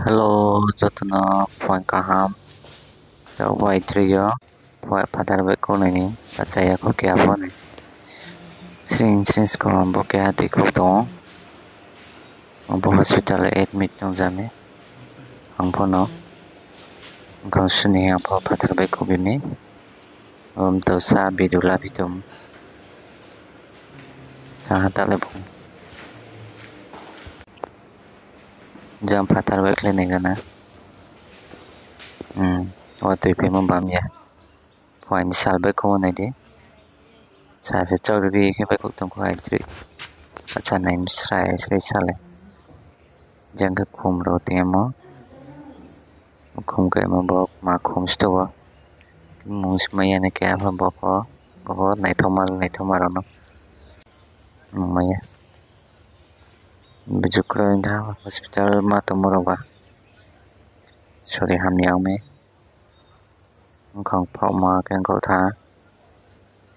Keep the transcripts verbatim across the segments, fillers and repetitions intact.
Hello, jotono phone kaham. Tok bai trio, phone phatar bai kunui ni, achaya ko kya phone. Sring sring ko bo kya twi khok tongo. Bo hospital admit tong jani. Ang phone no. Ang suni ang pho phatar bai kubini. Om to sa bidu labi tom. Taha tale phone. Jang phatar bai khlai nai gana. Hmm, o twi phimo bam ya. Phuaini sal bai khumo nai di. Sa se chok ri khe bai kuk tong kho ai twi. Acha nai srai srai sale. Jang khe khum ro tengmo. Khum khe mo bo ma khum sto bo. Mung si maya ne khe abo bo pho. Bo pho naithok ma naithok ma rw no. Mung maya. Bujukroi wngkha hospital ma tongma rok ba. Sori hamya wngmi. Wngkha wngphokma khe wngkha wtha.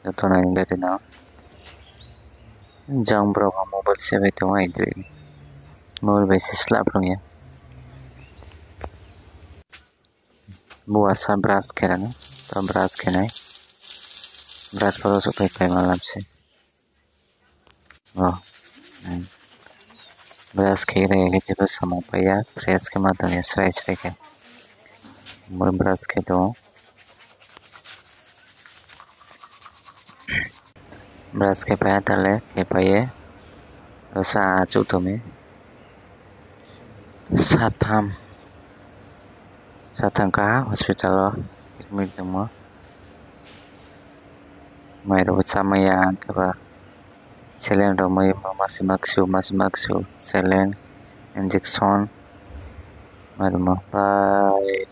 Joto nai wngwi rwino. Jang borok bo mobile se bai tongo ai twi. Mobile bai se slap rwngya. Bo asa brush khe rani. To brush khe nai. Brush poro sok pai pai ma lam se. Oh. Hmm. Brush khe rai khe jebo samung paiya, fresh khe ma tongya, srai srai khe. Bo brush khe tongo. Brush khe paiya tale, khe paiye. Sa achuk tongmi. Satham. Satham kaha hospital o. Admit tongmo. Mai rok chamaya khe ba. Saline romwi ma masi maksu masi maksu saline injection ma rwma pai.